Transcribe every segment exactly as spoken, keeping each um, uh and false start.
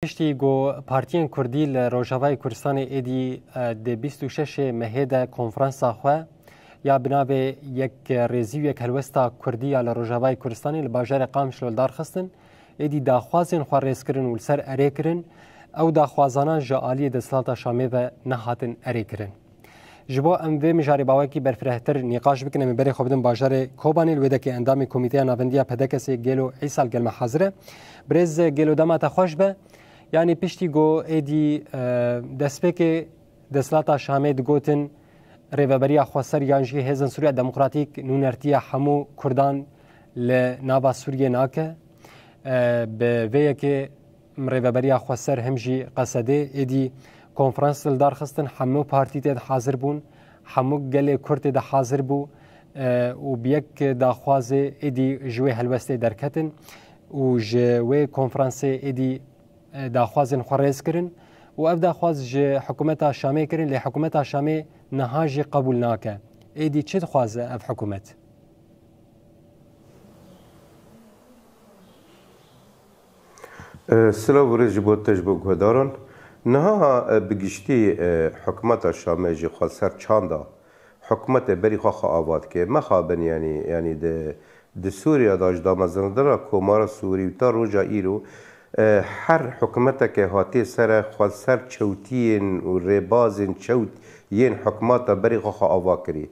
Piştî ku partiyên kurdî li Rojavayê Kurdistanê êdî, e, di bîst û şeş mehê de konferansa xwe ya bi navê Yekrêzî û Yekhelwesta Kurdî ya li Rojavayê Kurdistanê li bajarê Qamişlo li dar xistin, êdî daxwazên xwe rêz kirin û li ser erê kirin, ew daxwazana ji aliyê desthilata Şamê ve nehatin erê kirin. Ji bo em vê mijarê bi awayekî berfirehtir nîqaş bikin, em ê berê xwe bidin bajarê Kobanê, li wê dekê endamê Komîteya Navendiya P D K S'ê Gêlo Îsal gel me hazir e. Birêz Gêlo, dema te xweş be. Yanî piştî ku êdî, e, destpêkê desthilata Şamê digotin Rêveberiya Xweser yan jî Hêzên Sûriya Demokratîk nûnertiya hemû Kurdan li nava Sûriyê nake. E, bi vê yekê Rêveberiya Xweser him jî Qesedê êdî konferans li dar xistin, hemû partî tê de hazir bûn, hemû gelê Kurd tê de hazir bû, e, û bi yek daxwazê êdî ji wê helwestê derketin û ji wê konferansê êdî, e, daxwazên xwe rêz kirin û ev daxwaz ji hikûmeta Şamê kirin, lê hikûmeta Şamê niha jî qebûl nake. Êdî çi dixwaze ev hikûmet? E, silav û rêz ji bo te, ji bo guhdaran. Niha, e, bi giştî, e, hikûmeta Şamê jî xwe li ser çanda hikûmetê berî xwe xwe ava dike. Mexabin, yanî, yanî di, di Sûriya de ji damezrandina Komara Sûrî û ta roja îro, e, her hikûmeteke hatiye ser e xwe li ser çewtiyên û rêbazên çewt yên hikûmeta berî xwe xwe ava kirî.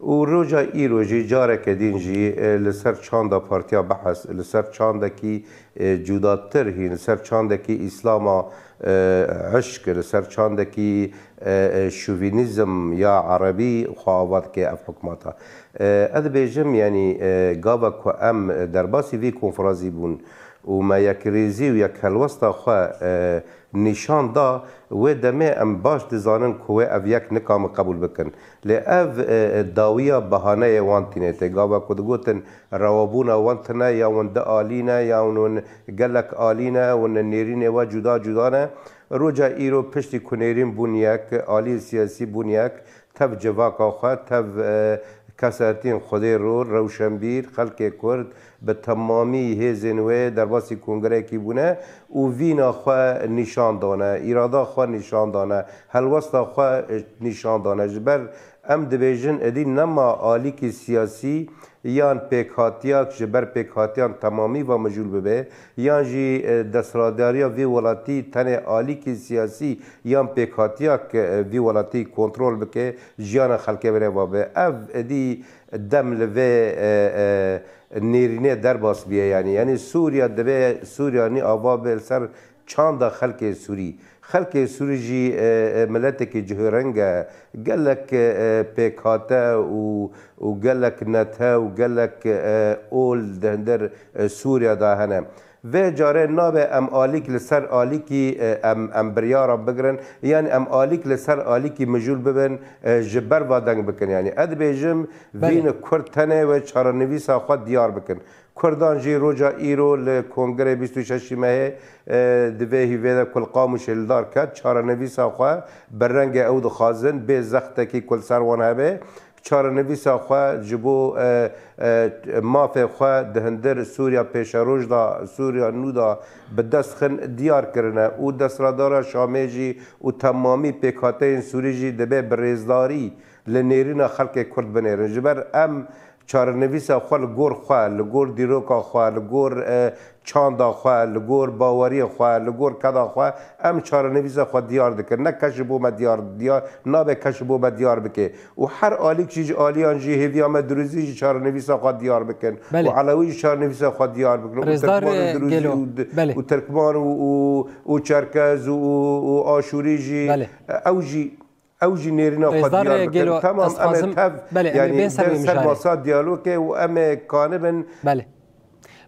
Û roja îro jî careke din jî, e, li ser çanda partiya Behs, li ser çandekî, e, cudatir hîn, li ser çandekî Îslama, e, hişk, li ser çandekî, e, e, şovînîzm ya erebî xwe ava dike ev hikûmeta. E, ez dibêjim, yanî, e, gava ku em derbasî vî konferansî bûn û me yekrêzî û yekhelwesta xwe, e, nîşan da, wê demê em baş dizanin ku wê ev yek nikamin qebûl bikin. Lê ev, e, e, dawiya behaneyê wan tîne tê. Gava ku digotin rewabûna wan tune, ya wan du alî ne, ya wan gelek alî ne, wan nêrînê we cuda cuda ne. Roca îro piştî ku nêrîn bûn yek, aliyê siyasî bûn yek, tev civaka xwe, tev, e, kesetiyên Xwedê ro, rewşenbîr, xelkê Kurd, bi temamî hêzên wê derbasî kongreyekî bûne û vîna xwe nîşan dane, îrada xwe nîşan dane, helwesta xwe, e, nîşan dane. Ji ber em dibêjin, êdî nema alîkî siyasî yan pêkhatiyak ji ber pêkhatiyan temamî ve mijûl bibe, yan jî, e, desthilatdariya vê welatî tenê alîkî siyasî yan pêkhatiyak, e, vî welatî kontrol bike, jiyana xelkê berê va be. Ev êdî dem li vê, e, e, nêrînê derbas biye, yanî. Yanî Sûriya dibe, Sûriya nî ava be li ser çanda xelkê Sûrî. Xelkê Sûrî jî, e, e, miletekî cihêreng e, gelek, e, pêkhate û, û gelek nete û gelek, e, ol di hundir, e, Sûriya de hene. Vê carê nabe em alîk li ser alîkî, e, em, em biryara bigirin, yan em alîk li ser alîkî mijûl bibin, e, ji ber va deng bikin. Yanî ez dibêjim, Belê. Vîn Kurd tenê wê çarenivîsa xwe diyar bikin. Kurdan jî roja îro li kongrê bîst û şeşî mehê, e, di vê hîvê de ku li Qamûşê li dar ket, çarenivîsa xwe bi rengê ew dixwazin, bê zextekî ku li ser wan hebe, çarenivîsa xwe ji bo, e, e, mafê xwe di hundir Sûriya pêşeroj de, Sûriya nû de bi dest xin diyar kirine û desthilatdara Şamê jî û temamî pêkhateyên Sûrî jî dibe bi rêzdarî li nêrîna xelkê Kurd binêrin. Ji ber em çarenivîsa xwe li gor xwe, li gor dîroka xwe, li gor, e, çanda xwe, li gor baweriyê xwe, li gor keda xwe, em çarenivîsa xwe diyar dikin. Ne kes ji bo me diyar, diyar nabe kes ji bo me diyar bike. Û her alîk jî ji aliyan jî hêviya me dirûzî jî çarenivîsa xwe diyar bikin. Belê. Û Elewî jî çarenivîsa xwe diyar bikin. Û Rêzdar, Tirkmanên e, dirûzî Gelo. Û d-, Belê. Û Tirkman û, û, û Aşûrî jî, Belê. e, ew jî, ew jî nêrîna xwe Rêzdar, diyar e, bikin. Gelo, Tamam, ez em ê dixwazim, tev, belê, em ê yanî bên ser wê ser mijarê. masa diyalogê û em ê kanibin. Belê.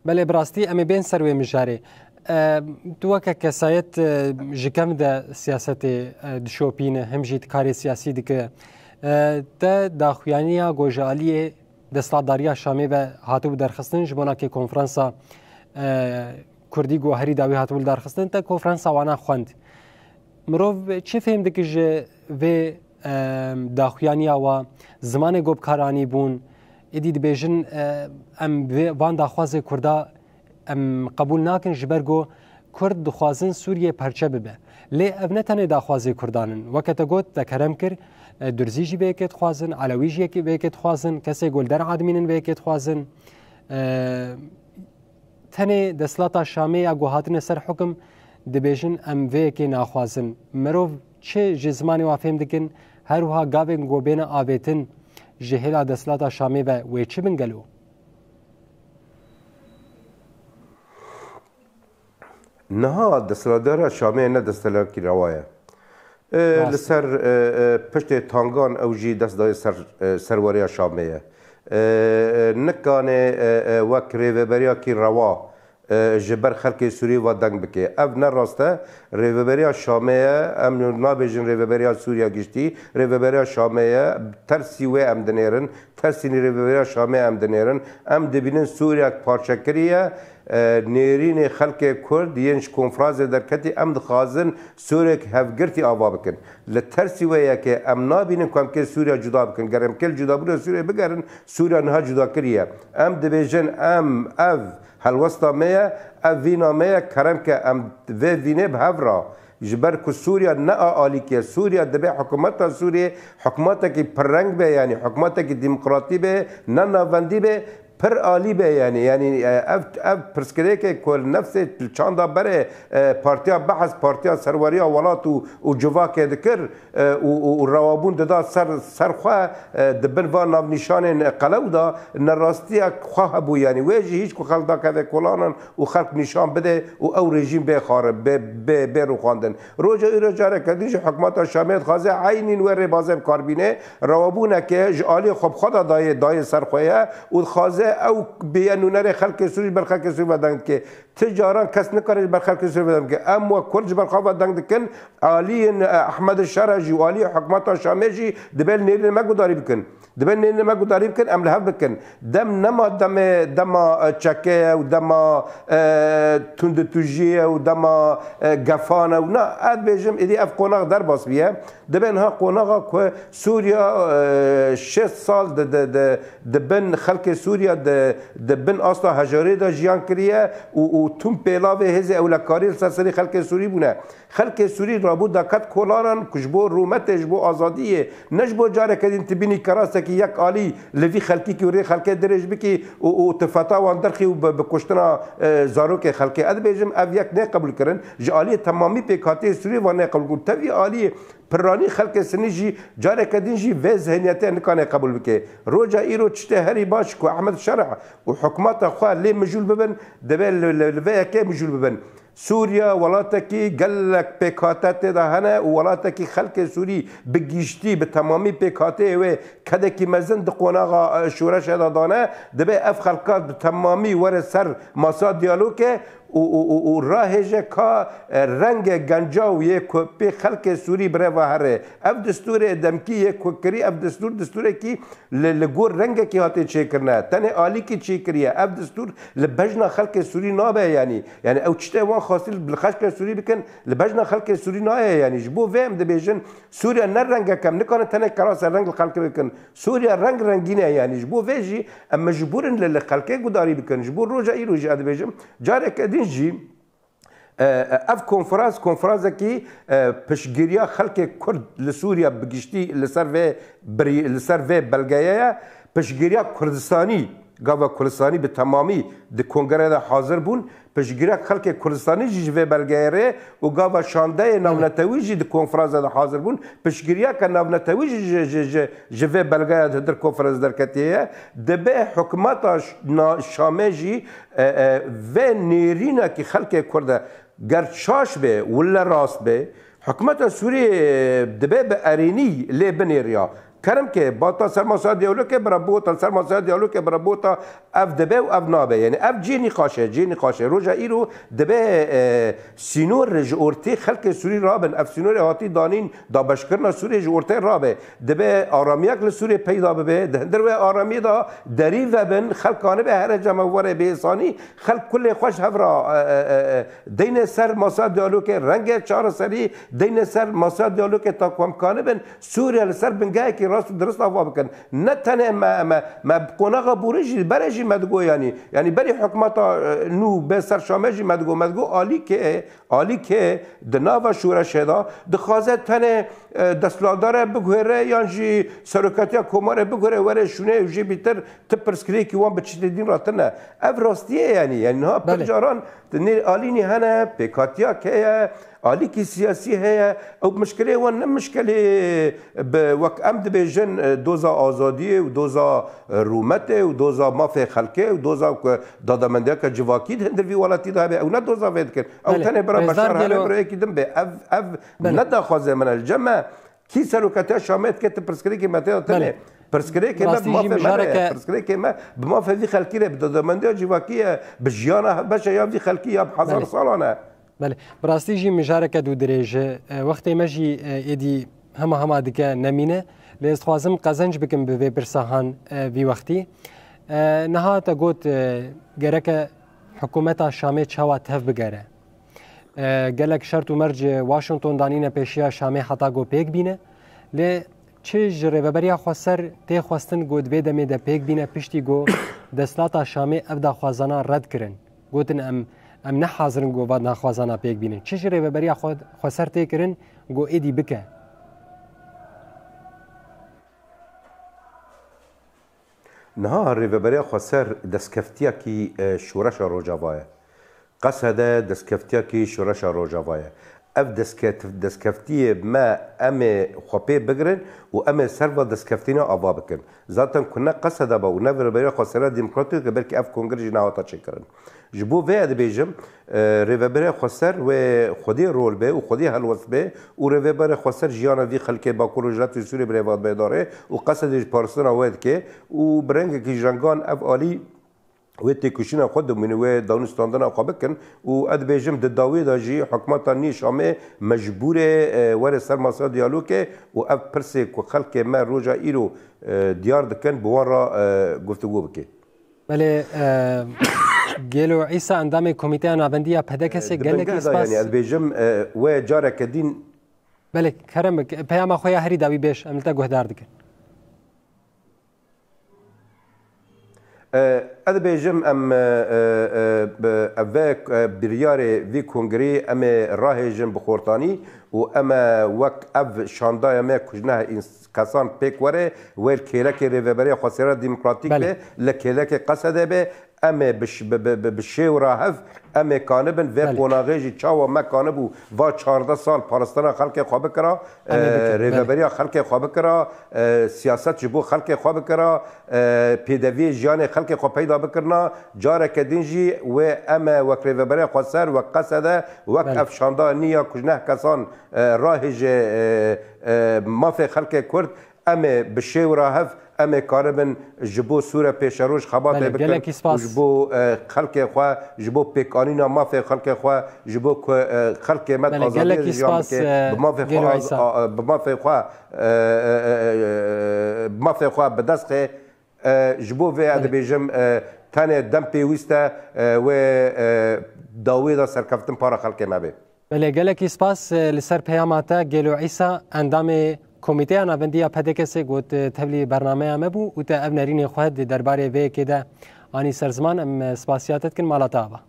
Belê, bi rastî em ê bên ser wê mijarê. E, tu weke kesayet, e, ji kevn de siyasetê, e, dişopîne, him jî karê siyasî dike. E, te daxuyaniya ku ji aliyê desthilatdariya Şamê ve hatibû derxistin, ji bona kê konferansa, e, Kurdî ku herî dawî hatibû li darxistin, te konferansa wana xwend. Mirov çi fêm dike ji vê, e, daxuyaniya wa, zimanê ku bi kar anî bûn? Êdî dibêjin, e, em vê, van daxwazê Kurda em qebûl nakin, ji ber ku Kurd dixwazin Sûriyê perçe bibe. Lê ev ne tenê daxwazê Kurdan in. Weke te got, te kerem kir, e, Durzî jî vê yekê dixwazin, Elewî jî yekê, vê yekê dixwazin, kesê ku li der admînin vê yekê dixwazin. E, tenê desthilata Şamê ya ku hatine ser hukim dibêjin, em vê yekê naxwazin. Mirov çi ji zimanê wa fêm dikin, her wiha gavên ku bêne avêtin ji hêla desthilata Şamê ve wê çi bin gelo? Niha desthilatdariya Şamê ne desthilatiyekî rewa ye. E, Rast. Li ser, e, e, piştê tangan ew jî dest daye ser, e, serweriya Şamê ye. E, e, nikane, e, e, wek rêveberiyakî rewa, e, ji ber xelkê Sûriyê ve deng bike. Ev ne rast e. Rêveberiya Şamê ye. Em nabêjin rêveberiya Sûriya giştî. Rêveberiya Şamê ye. Tersî wê em dinêrin. Tersînî rêveberiya Şamê em dinêrin. Em dibînin Sûriyek parçekirî ye. E, nêrînê xelkê Kurd yên ji konferansê derketî, em dixwazin Sûriyek hevgirtî ava bikin. Li tersî wê yekê em nabînin ku em kê Sûriya cuda bikin. Ger em kê li cudabûna Sûriyê bigerin, Sûriya niha cudakirî ye. Em dibêjin, em ev helwesta me ye, ev vîna me ye, kerem ke em vê vînê bi hev re. Ji ber ku Sûriya ne a alîkî ye. Sûriya dibe hikûmeta Sûriyê hikûmetekî pirreng be, yanî hikûmetekî demokratî be, ne navendî be, pir alî be, yanî, yanî, e, ev, ev pirsgirêkê ku li nefsê li çanda berê, e, Partiya Behs, Partiya Serweriya Welat û, û Civakê dikir, e, û, û, û rewabûn dida ser, ser xwe, e, di bin van navnîşanên qelew de, nerastiya xwe hebû, yanî wê jî hîç ku xelk dakeve kolanan û xelk nîşan bide û ew rejîm bê xarib, bê, bê, bê rûxandin. Roja îro careke din jî hikûmeta Şamê dixwaze eynîn wê rêbazê bi kar bîne, rewabûneke ji aliyê xwe bi xwe de dayê, dayê ser xwe ye û dixwaze ew bêye nûnerê xelkê Sûrî ji ber xelkê Sûrî ve deng dike. Ti caran kes nikare ji ber xelkê Sûrî ve deng bike. Em wek Kurd ji ber xwe ve deng dikin, aliyên, e, Ehmed Şera jî û aliyê hikûmeta Şamê jî dibe li nêrînê me guhdarî bikin. Dibe nêrînê me guhdarî bikin, em li hev bikin. Dem nema demê, dema, e, çeke ye û dema, e, tunditûjiyê ye û dema, e, gefan e û na, ez dibêjim, êdî ev qonax derbas bûye. Dibe niha qonaxa ku Sûriya, e, şêst sal di, di, di, di bin xelkê Sûriya di, di bin asta hejarê de jiyan kiriye û, û tûm pêlavê hêzê ewlekariyê li ser serê xelkê Sûrî bûne. Xelkê Sûrî rabû daket kolanan ku ji bo rûmetê, ji bo azadiyê, ne ji bo careke din tu bînî kerasekî yek alî li vî xelkî kî û rê xelkê dirêj bikî û, û tu feta wan derxî û bi, bi kuştina, e, zarokê xelkê. Ez dibêjim ev yek nê qebûlkirin. Ji aliyê temamî pêkhateyê Sûrî ve nê qebûlkirin. Tevî aliyê Pirranî xelkê Sinî jî careke din jî vê zihniyetê nikane qebûl bike. Roja îro tiştê herî baş ku Ehmed Şerh û hikûmeta xwe lê mijûl bibin, divê li, li, li vê yekê mijûl bibin. Sûriya welatekî gelek pêkhate tê de hene û welatekî xelkê Sûrî bi giştî, bi temamî pêkhateyê wê kedekî mezin di qonaxa, e, şoreşê de dane. Divê ev xelka bi temamî were ser masa diyalogê û, û, û, û rahêje ka, e, rengê gencaw yê ku pê xelkê Sûrî bi rê ve here. Ev destûrê demkî yê ku kirî, ev destûr, destûrekî li, li gor rengekî hate çêkirine. Tenê alîkî çêkiriye. Ev destûr li bejna xelkê Sûrî nabe, yanî. Yanî ew tiştê wan xwestî li xelkê Sûrî bikin, li bejna xelkê Sûrî naye, yanî. Ji bo vê em dibêjin, Sûriya ne rengek e, em nikarin tenê kerasa reng li xelkê bikin. Sûriya reng rengîn e, yanî ji bo vê jî em mecbûr in li, li xelkê gudarî bikin. Ji bo roja îro jî ez dibêjim, careke din jî, e, e, ev konferans, konferansekî, e, piştgiriya xelkê Kurd li Sûriya bi giştî li ser vê birî-, li ser vê belgeyê ye. Piştgiriya Kurdistanî, gava Kurdistanî bi temamî di kongrê de hazir bûn. Piştgiriya xelkê Kurdistanî jî ji vê belgeyê re û gava şandeyê navnetewî jî di konferansa de hazir bûn. Piştgiriyeke navnetewî jî ji, ji, ji, ji vê belgeya di hundir konferans derketiye ye. Dibe hikûmeta ş-, na-, Şamê jî, e, e, vê nêrînekî xelkê Kurd e. Ger şaş be, wille rast be, hikûmeta Sûriyê, e, dibe bi erênî lê binêriya. Kerem ke, bata ser masa diyalogê bira bota, ser masa diyalogê bira bota, ev dibe û ev nabe. Yanî ev cihê nîqaş e, cihê nîqaş e. Roja îro dibe, e, sînor ji ortê xelkê Sûrî rabin. Ev sînorê hatî danîn, dabeşkirina Sûriyê ji ortê rabe. Dibe aramiyek li Sûriyê peyda bibe. Di hundir wê aramiyê de derî vebin, xelk kanibe here cem hev were bi êsanî. Xelk kulê xwe ji hev re, e, e, e, e, deyne ser masa diyalogê, rengê çareserî deyne ser masa diyalogê ta ku em kanibin Sûriye li ser bingehekî rast û dirist ava bikin. Ne tenê me, me, me bi qonaxa borî jî, berê jî me digo, yanî, yanî berî hikûmeta, e, nû bê ser Şamê jî me digo, me digo alîkê, alîkê di nava şoreşê de dixwaze tenê, e, desthilatdar e biguhere yan jî serokatiya komarê biguhere were şûnê û jê bîtir ti pirsgirêkî wan bi çitê dîn re tune. Ev rastî ye, yanî, yanî niha pir Belê. caran di nê alînî hene, pêkhatiyak heye, alîkî siyasî heye. Ew mişkilê wan ne mişkilê bi wek em dibêjin, e, doza azadiyê û doza, e, rûmetê û doza mafê xelkê û doza ku dademendiyeke civakî di hindir vî welatî de hebe. Ew ne doza vê dikin. Ew Belê. tenê bira Beşar Gelo. Hebe bira yekî din bê. Ev, ev Belê. ne daxwazê min e. Li cem me kî serokatiya Şamê dike, ti pirsgirêkê me tê de tune. Belê. Pirsgirêkê me Rastî bi jî mafê me re ye. mijareke Pirsgirêkê me bi mafê vî xelkî re, bi dademendiya civakî ye, bi jiyana hevbeş e ya vî xelkî ya bi hezar Belê. salan e. Belê. Bi rastî jî mijareke dû dirêj e. E, wextê me jî, e, êdî hema hema dike nemîne. Lê ez dixwazim qezenc bikim bi vê pirsa han, e, vî wextî. E, niha te got, e, gereke hikûmeta Şamê çawa tev bigere. E, gelek şert û merc Washington danîne pêşiya Şamê heta ku pêk bîne. Lê çi ji Rêveberiya Xweser tê xwestin ku di vê demê de pêk bîne piştî ku desthilata Şamê ev daxwazana red kirin? Gotin, em, em ne hazir in ku va daxwazana pêk bînin. Çi ji Rêveberiya Xwe-, Xweser tê kirin ku êdî bike? Niha Rêveberiya Xweser destkeftiyekî, e, şoreşa Rojava ye. Qesede destkeftiyekî şoreşa Rojava ye. Ev destket-, destkeftiyê me em ê xwe pê bigirin û em ê ser va destkeftîna ava bikin. Zaten ku ne Qesede be û ne Rêveberiya Xweseriya Demokratîk be, belkî ev kongre jî nehata çêkirin. Ji bo vê ez dibêjim, e, Rêveberiya Xweser wê xwedî rol be û xwedî helwest be û Rêveberiya Xweser jiyana vî xelkê Bakur Rojhilatê Sûriyê bi rêva bê darê û Qesedê jî parastina wê dike û bi rengekî ji rengan ev alî wê têkoşîna xwe dimîne, wê danûstandina xwe bikin û ez dibêjim di dawî de jî hikûmeta nî Şamê mecbûr e, e, were ser masa diyalogê û ev pirsê ku xelkê me roja îro, e, diyar dikin, bi wan re, e, guftûgo bike. Belê, e, Gelo Îsa, endamê Komîteya Navendî ya P D K S, Di gelekî bingeh de, spas. yanî, ez dibêjim, e, wê careke din Belê, kerem bik, peyama xwe ya herî dawî bêj, em li te guhdar dikin. E, ez dibêjim, em, e, e, e, bi, ev, e, biryarê vî kongreyê em ê rahêjin bi xortanî û em e wek ev şandaya me ku ji neh ins-, kesan pêk were, wê li kêlekê Rêveberiya Xweseriya Demokratîk Belê. be, li kêlekê Qesede be, em ê bi ş-, bi, bi, bi, bi şêw re hev, em ê kanibin vê Belê. qonaxê jî çawa me kanibû va çardeh sal parastina xelkê xwe bikira, Em ê e, bikin, belê. rêveberiya xelkê xwe bikira, e, siyaset ji bo xelkê xwe bikira, e, pêdeviyê jiyanê xelkê xwe peyda bikirina, careke din jî wê em e wek Rêveberiya Xweser, wek Qesede, wek Belê. ev şanda niya ku ji neh kesan, e, rahêje, e, e, mafê xelkê Kurd, em ê bi şêw re hev, em ê karibin ji bo Sûre pêşeroj xebatê Belê, bikin gelekî û spas. ji bo, e, xelkê xwe, ji bo pêkanîna mafê xelkê xwe, ji bo ku, e, xelkê me Belê, azadiyê gelekî jiyan spas, bike, e, bi mafê xwe Gelo az-, Îsa. a, bi mafê xwe, e, e, e, e, e, bi mafê xwe bi dest xê, e, ji bo vê ez Belê. dibêjim, e, tenê dem pêwîst e, e, wê, e, dawê de serkeftin para xelkê me bê. Belê, gelekî spas, e, li ser peyama te, Gelo Îsa, endamê Komîteya Navendî ya P D K S got, e, tevlî bernameya me bû û te ev nerînê xwe di derbarê vê yekê de anî ser ziman. Em, e, spasiya te dikin, mala te ava.